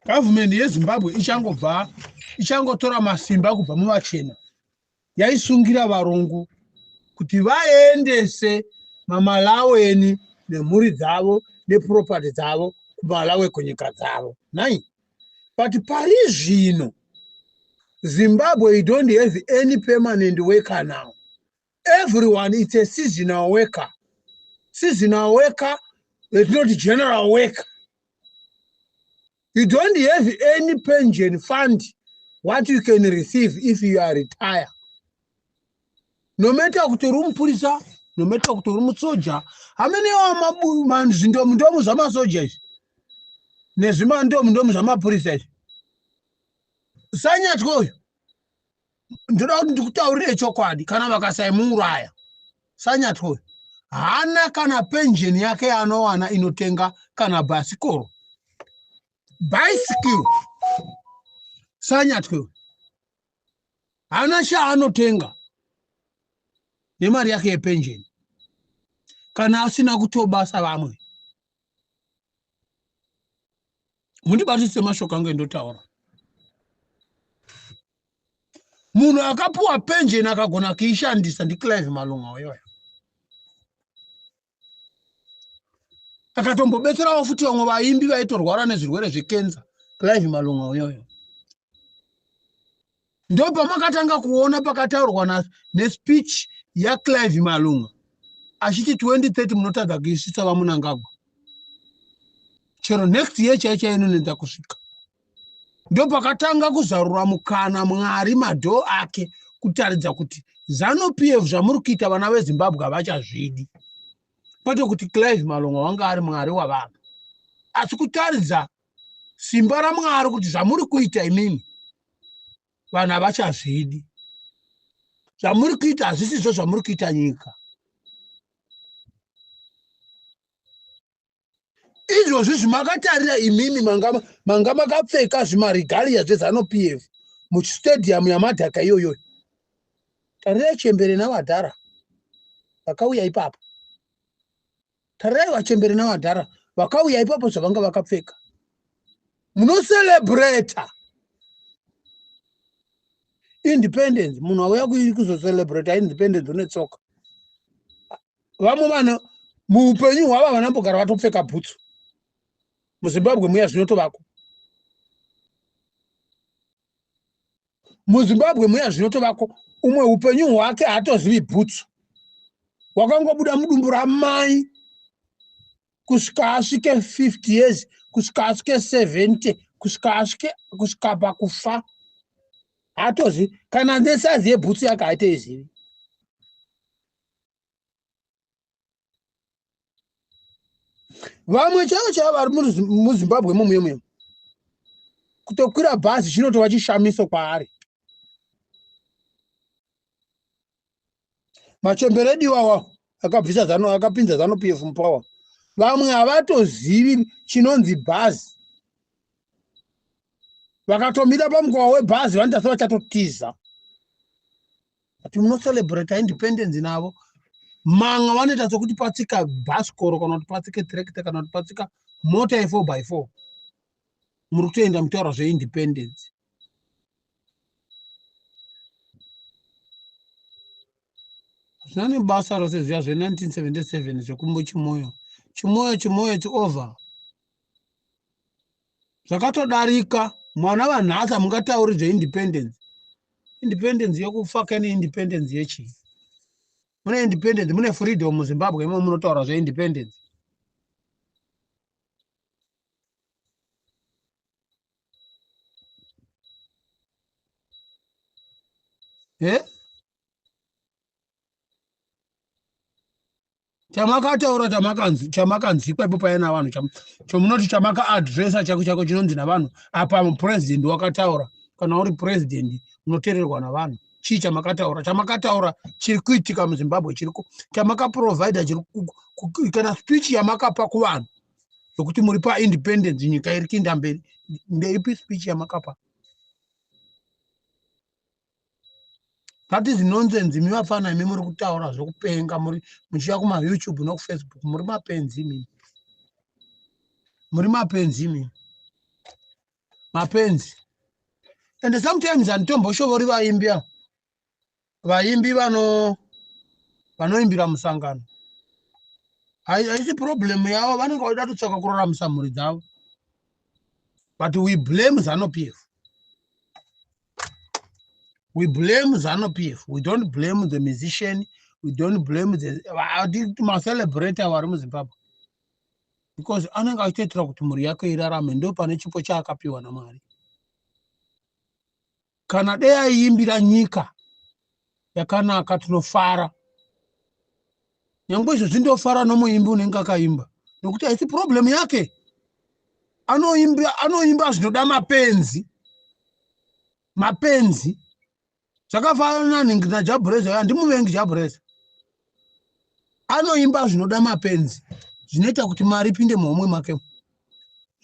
Gavhumendi yeZimbabwe ichangobva ichangotora masimba kubva muvachena yaisungira varungu kuti vaendese mamalaweni nemhuri dzavo nepropati dzavo kuMalawi kunyika dzavo nhai. But pari zvino Zimbabwe you don't have any permanent worker now. Everyone it's a seasonal worker. Seasonal worker, it's not general worker. You don't have any pension fund what you can receive if you are retired. No matter kuti uri mupurisa, no matter kuti uri musoja, hamene zvindomundomu zvamasoja izvi nezvimandomundomu zvamapurisa izvi. Sanyatwe uyu ndoda kuti ndikutaurire chokwadi, kana vakasaimuuraya Sanyatwe uyu haana kana penjeni yake yaanowana inotenga kana bhasikoro bicycle. Sanyatwe uyu haana chaanotenga nemari yake yepenjeni kana asina kutobasa vamwe. Mundibatise mashoko angu endotaura. Munhu akapuwa penjeni akagona kuishandisa ndiClive Malunga uyoyo. Akatombobetserawo futi vamwe vaimbi vaitorwara nezvirwere zvekenza, Clive Malunga uyoyo. Ndopamakatanga kuona pakataurwa nespeech yaClive Malunga achiti 2030 munotadza kuisvitsa vaMunangagwa. Chero next year chaiyo chaiyo inonetsa kusvika. Ndopakatanga kuzarura mukana Mwari madhoo ake kutaridza kuti ZANU PF zvamuri kuita vana veZimbabwe havachazvidi. Kwete kuti Clive Malunga wanga ari Mwari wavanhu, asi kutaridza simba raMwari kuti zvamuri kuita imimi vanhu havachazvidi. Zvamuri kuita hazvisizvo zvamuri kuita nyika. Izvozvi zvimakatarira imimi manga makapfeka zvimarigalia zveZANU PF mustadium yamadhaka iyoyo. Tarirai chembere navadhara vakauya ipapo. Tarirai vachembere navadhara vakauya ipapo zvavanga vakapfeka. Munocelebrata independence. Munhu auya kuzocelebrata independence une tsoka. Vamwe vanhu muupenyu hwavo havana mbogara vatopfeka bhutsu. MuZimbabwe muya zvinotovako. MuZimbabwe muya zvinotovako. Umwe upenyu hwake haatozivi bhutsu. Wakangobuda mudumbu ramai kusvika asvike 50 years, kusvika asvike 70, kusvika asvike kusvika pakufa. Haatozivi kana nesaizi yebhutsu yake haitoizivi. Vamwe chaivo chaivo vari muZimbabwe imomo imomo kutokwira bhazi chinotova chishamiso kwaari. Machembere edu iwawa akabvisa zano, akapinza ZANU PF mupower. Vamwe havatozivi chinonzi bhazi. Vakatomira pamukova webhazi vanoita sevachatotiza. But munocelebrata independence navo. Manga vanoita sekuti patsika bhasikoro kana kuti patsike tractor kana kuti patsika mota ye 4 by 4. Muri kutoenda mutaura zveindependence. Hazvina nebasa rose zviya zve1977 zvekumbo Chimoyo. Chimoyo, Chimoyo, it's over. Zvakatodarika. Mwana vanhasi hamungatauri zveindependence. Independence yekufa kene independence yechii? Mune independence, mune freedom muZimbabwe imo munotaura zveindependence. Eh? Chamakataura chamakanzwikwa ipo paya navanhu, chomunoti chamakaadresa chako chako chinonzi navanhu apa president wakataura. Kana uri president unoteererwa navanhu. Chii chamakataura? Chamakataura chiri kuitika muZimbabwe chiri chamakaprovida chiri kana speech yamakapa kuvanhu yokuti muri paindependence nyika iri kuenda mberi, ndeipi speech yamakapa? That is nonsense. Imi vapfana imi muri kutaura zvekupenga, muri muchiya kuma YouTube nokuFacebook, muri mapenzi imi. Muri mapenzi imi. Mapenzi. And sometimes handitomboshorori vaimbi ava, vaimbi vanoimbira musangano. Haisi problem yavo, vanenge vachida kutsvaka kuraramisa mhuri dzavo. But we blame ZANU PF. We blame ZANU PF. We don't blame the musician. We don't blame the macelebrator vari muZimbabwe, because anenge achitoitira kuti mhuri yake irarame. Ndo pane chipo chaakapiwa naMwari. Kana dei aiimbira nyika yakanaka, tinofara. Nyangwe izvo ndofara nomuimbi unenge akaimba, nokuti haisi problem yake. Anoimba, anoimba zvinoda mapenzi. Mapenzi zvakafanana naJah Prayzah. Handimuvengi Jah Prayzah. Anoimba zvinoda mapenzi, zvinoita kuti mari ipinde muhomwe make.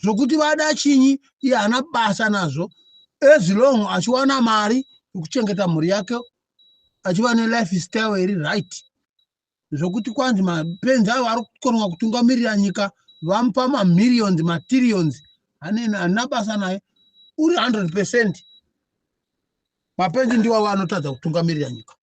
Zvokuti vada chinyi, iye haana basa nazvo, as long achiwana mari yekuchengeta mhuri yake, achiva nelifestyle iri right. Zvokuti kwanzi mapenzi ayo ari kukonwa kutungamirira nyika, vamupa mamillions, matrillions, handina basa naye. Uri 100%. Mapenzi ndiwavo anotadza kutungamirira nyika.